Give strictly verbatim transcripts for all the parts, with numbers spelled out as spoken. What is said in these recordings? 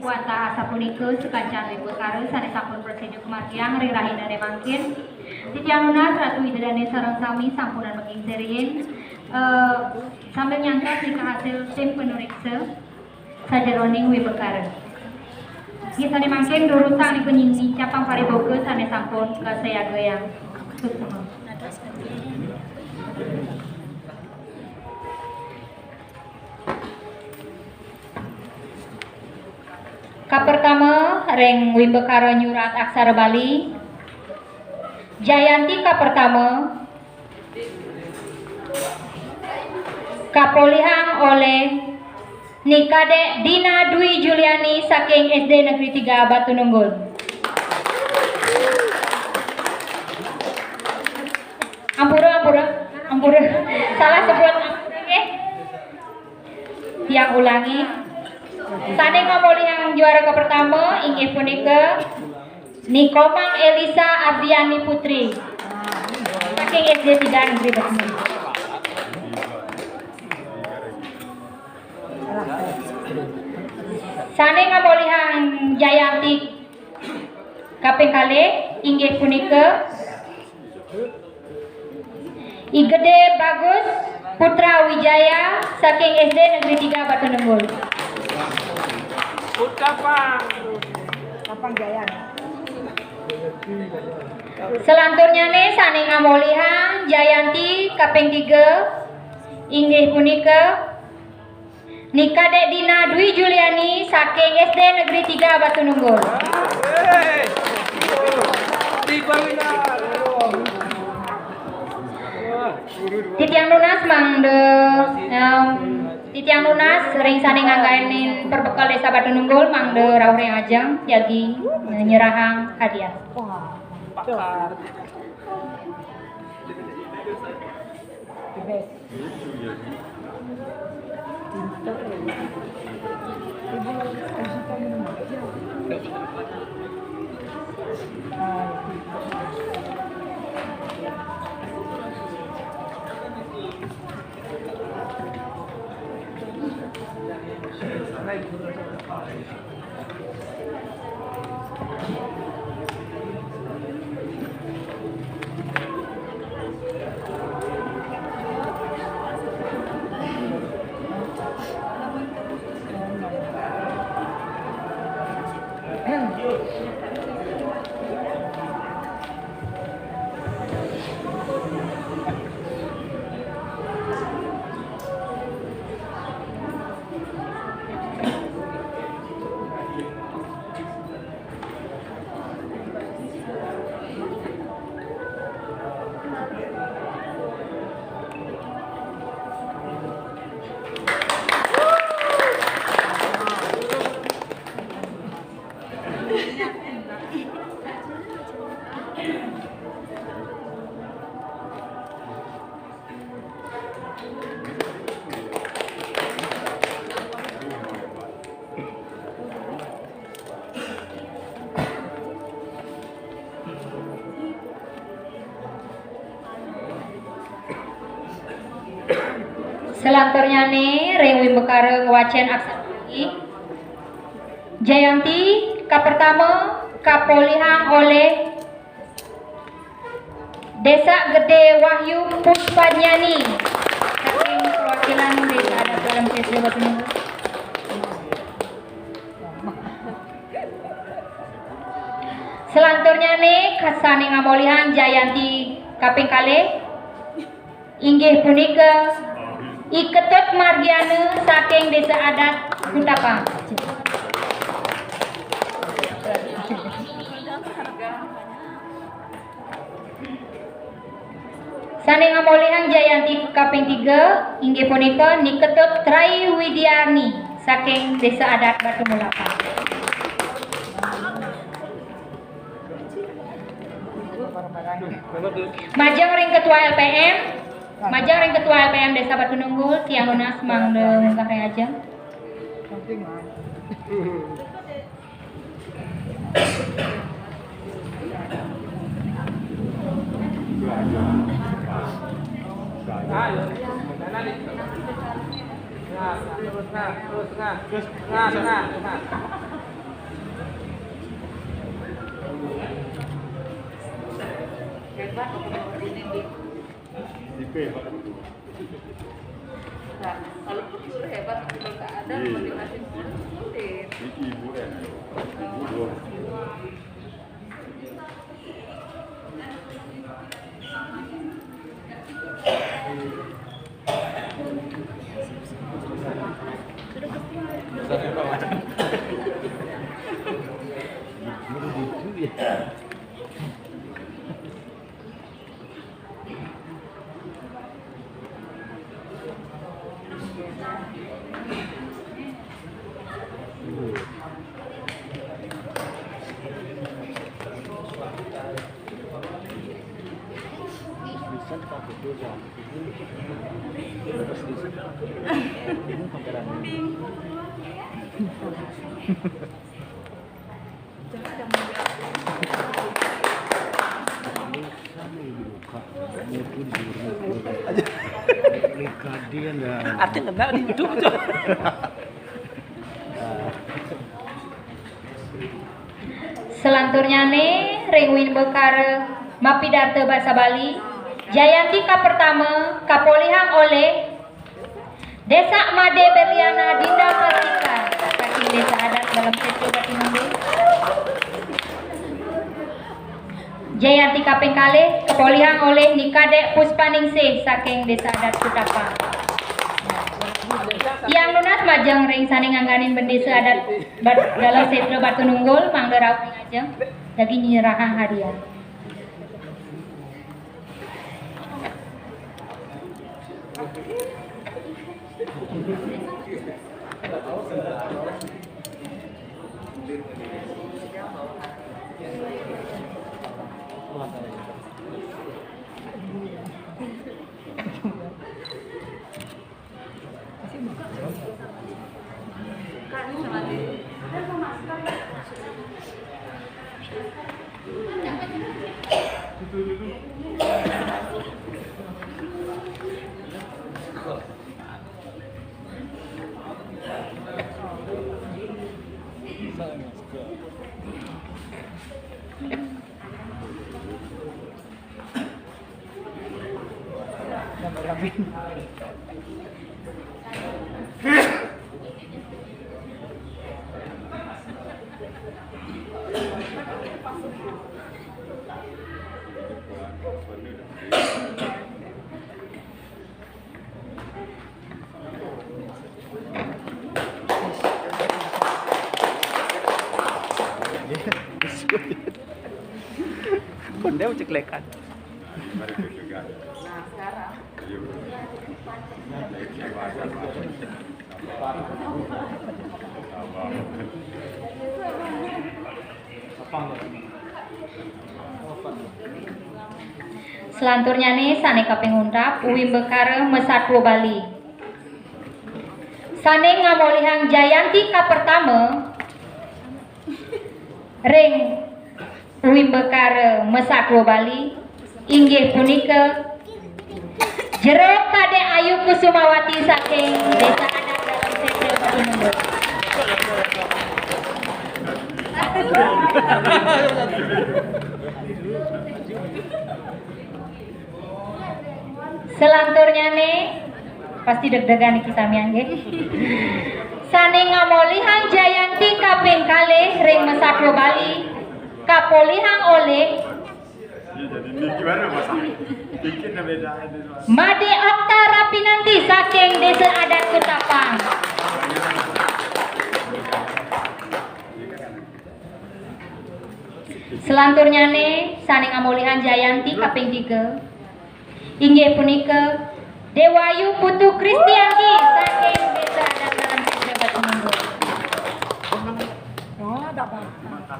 Wantah asapunika sakancan wimbakara sané sampun praséda kamargiang ring rahinané mangkin. Titiang nunas Ratu Ida Dané sareng sami sampunang makingsirihin, eh, sambil nyantos nika hasil tim panuréksa sajeroning wimbakara. Inggih sané mangkin durusang nika nyi-, nincapang pariboga sané sampun kasayagayang. Suksma. Kapertama, ring wimbakara nyurat aksara Bali, Jayanti kapertama kapolihang olih Ni Kadék Dina Dwi Juliani saking S D Negeri Tiga Batu Nunggul. Ampura, ampura, ampura. Salah sebut, ampura, nggih. Tiang ulangi. Sané ngamolihang juara kapertama inggih punika Ni Komang Elisa Ardiani Putri saking S D Tiga Negeri Batu Nunggul. Sané ngamolihang jayanti kaping kalih inggih punika I Gedé Bagus Putra Wijaya saking S D Negeri Tiga Batu Nunggul. Utapang. Utapang Jaya. Selanturnyané sané ngamolihang jayanti kaping tiga inggih punika Ni Kadék Dina Dwi Juliani saking S D Negeri Tiga Batu Nunggul. Titiang nunas mangda, em, titiang nunas ring sané nganggénin perbekel Désa Batu Nunggul mangda rauh ring ajeng jagi nyerahang hadiah. Selanturnyané ring wimbakara ngwacén aksara Bali. Jayanti kapertama kapolihang olih Désa Gedé Wahyu Puspadnyani saking perwakilan Désa Adat Dalam Désa Batu Nunggul. Selanturnyané sané ngamolihang jayanti kaping kalih inggih punika I Ketut Margiana saking Désa Adat Hutapang. Sané ngamolihang jayanti kaping tiga inggih punika Ni Ketut Tri Widiarni saking Désa Adat Batu Mulaka. Majeng ring Ketua L P M, majeng ring Ketua L P M Désa Batu Nunggul, tiang nunas mangda munggah ring ajeng. Ayo. Nah, terus, nah, terus, nah. Nah, nah, nah. Nah, kalau kultur hebat, kalau nggak ada motivasi murid, sulit. Ini ibu ya, ibu dua. Artinya kena di YouTube tuh. Selanturnya ne, ring uwimbe kare mapidarta basa Bali, Jayanti kapertama kapolihang olih Desa Made Berliana Dinda Kartika saking Desa Adat Dalem Setra Batununggul. Jayanti kaping kalih kapolihang olih Ni Kadek Puspaningsih saking Desa Adat Ketapang. Tiang nunas majeng ring sane ngangganin bendesa adat Bat-, Dalem Setra Batununggul, mangda rauh ring ajeng, jagi nyerahang hadiah. Konde ucek lekan. Selanturnyane sane kaping untat, uwimbe kare masatwa Bali. Sane ngamolihang jayanti kapertama ring uwimbe kare masatwa Bali inggih punika Jero Kadek Ayu Kusumawati saking Desa Adat Dalem Setra Batununggul. Selanturnyane, pasti deg-degan iki samian nggih. Sane ngamolihang jayanti kaping kalih ring masatwa Bali, kapolihang olih Made Okta Rapinanti saking Desa Adat Ketapang. Selanturnyane sane ngamolihang jayanti kaping tiga, inggih punika Dewayu Putu Kristianti saking Desa Adat Dalem Setra Batununggul.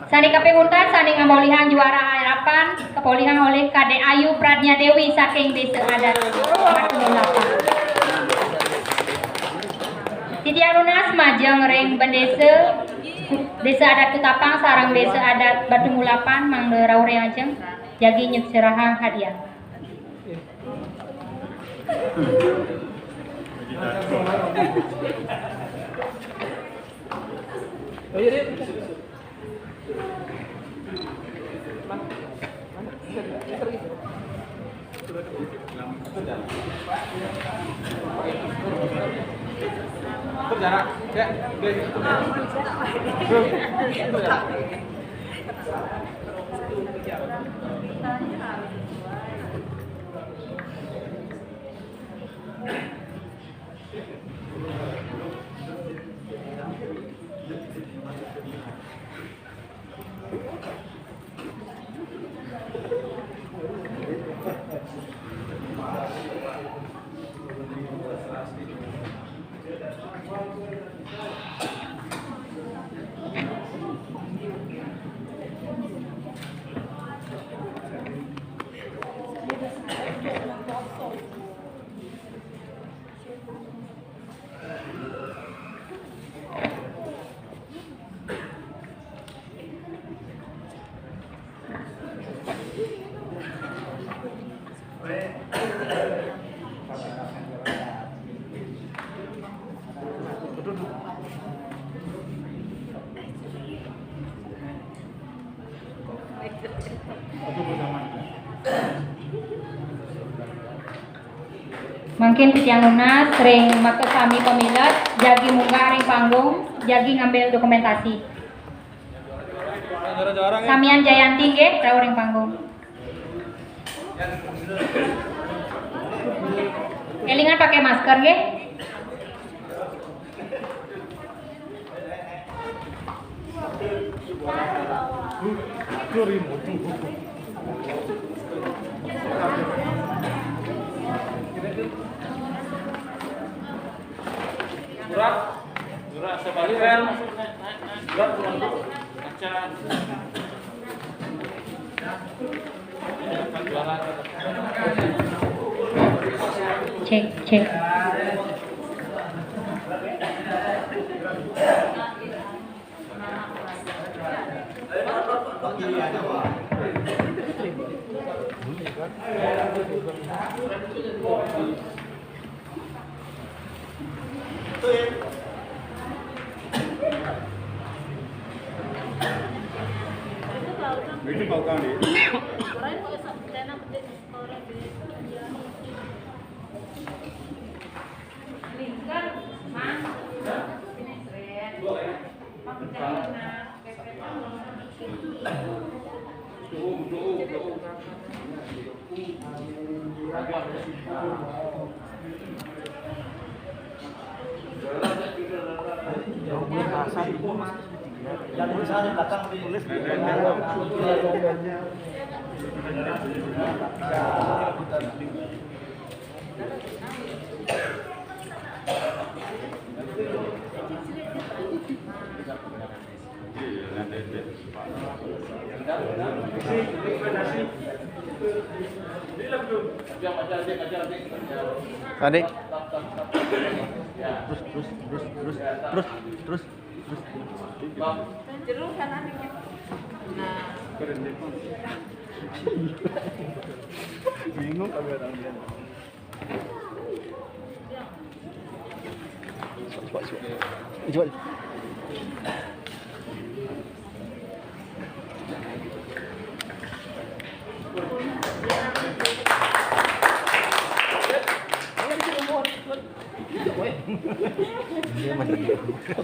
Sane kaping untat sane ngamolihang juara harapan kapolihang olih Kadek Ayu Pradnya Dewi saking Desa Adat Batununggul. Titiang nunas majeng ring bendesa Desa Adat Ketapang sareng Desa Adat Batu Mulapan mangda rauh ring ajeng jagi nyerahang hadiah. Atur jarak. Ya, oke. Atur jarak. Mangkin titiang nunas ring makasami pamilet, jagi munggah ring panggung, jagi ngambil dokumentasi. Samian Jayanti nggih, rauh ring panggung. Élingan pakai masker nggih. Surat, surat sebalikan, surat pembentuk acara. Cek, cek. Ini mau kali. Adik. Terus, terus, terus, terus, terus, terus, terus. Nah. Bingung kami orang dia. Coba, coba. Coba.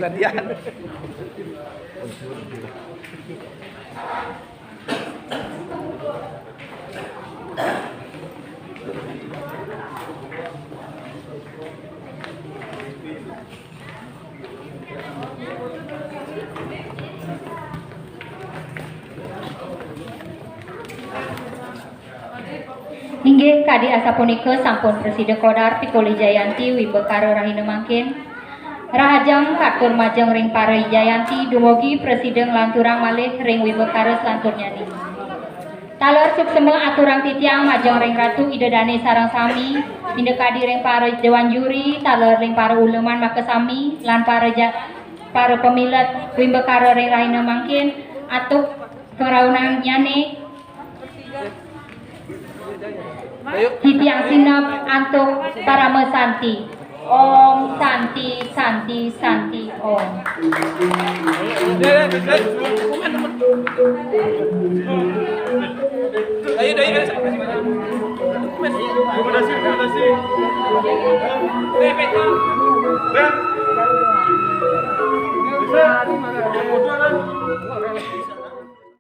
Gantian. Inggih kadi asapunika sampun prasida kaudar pikolih Jayanti wimbakara rahina mangkin. Rahajeng katur majeng ring para Jayanti dumugi prasida nglanturang malih ring wimbakara selanturnyané. Taler suksma aturang titiang majeng ring Ratu Ida Dané sareng sami, pinda kadi ring para dewan juri, taler ring para uleman makasami, lan para ja-, para pamilet wimbakara ring rahina mangkin, antuk pangrauhnannyané. Titiang sineb antuk parama santi. Om Santi, Santi, Santi, Om. Ayo, ayo, ayo.